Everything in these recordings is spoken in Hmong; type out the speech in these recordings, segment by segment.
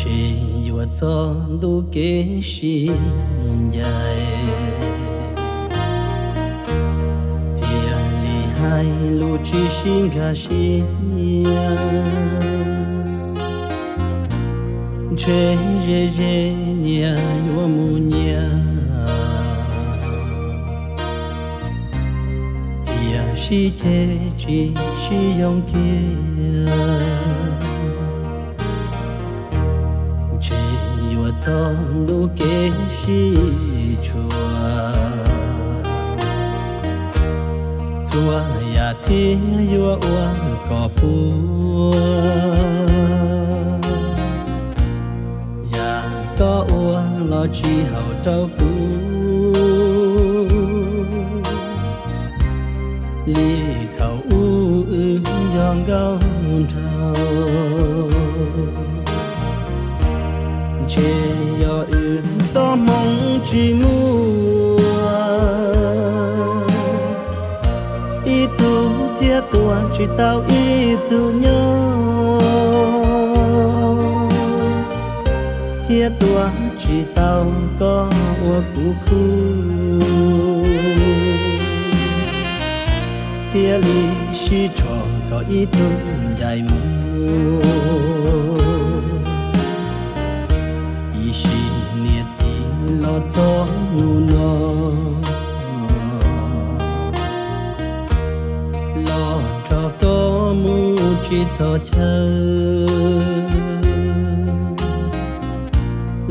Ces yuav txog ntu kev sib ncaim, thiaj li hais lus tsis sib nkag siab. Ntshe ze ze nyias yuav mus nyias, tiam sis ces tsis sib yoog kiag. Ntshe yuav txog ntu kev sib tshuam, txhua yam thiaj yuav ua kom puas. Yam koj ua los tsis haum rau kuv, li thaum ub wb yog nkauj nraug. Ntshe yog wb txoj hmoo tsis muaj, ib tug thiaj tua tsis tau ib tug nyob, thiaj tua tsis tau koj ua kuv khub, thiaj li sib tsho kom ib tug ncaim mus. Tiam sis niam txiv los txog hnub no, los nrog koj mus tsis txog chaw,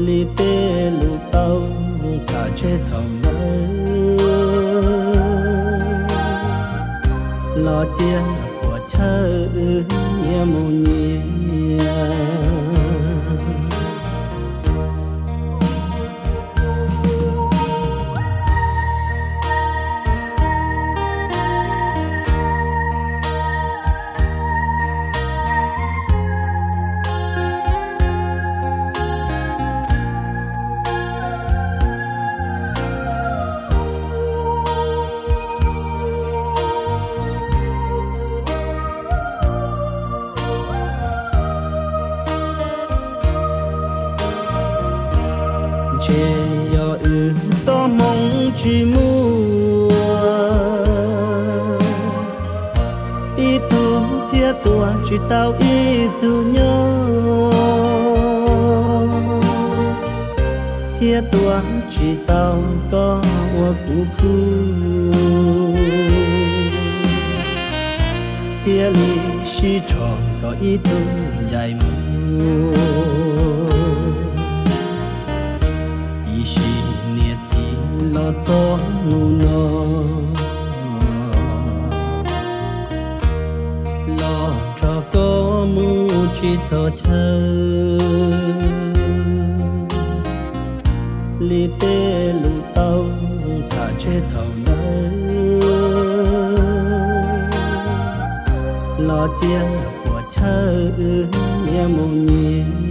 li tej lus tau tham tseg thaum ntawd, los cia puas chawj wb nyias mus nyias. Ntshe yog wb txoj hmoo tsis muaj, ib tug thiaj tua tsis tau ib tug nyob, thiaj tua tsis tau koj ua kuv khub, thiaj li sib tsho kom ib tug ncaim mus. Tiam sis niam txiv los txog hnub no, los nrog koj mus tsis txog chaw, li tej lus tau tham tseg thaum ntawd, los cia puas chawj wb nyias mus nyias.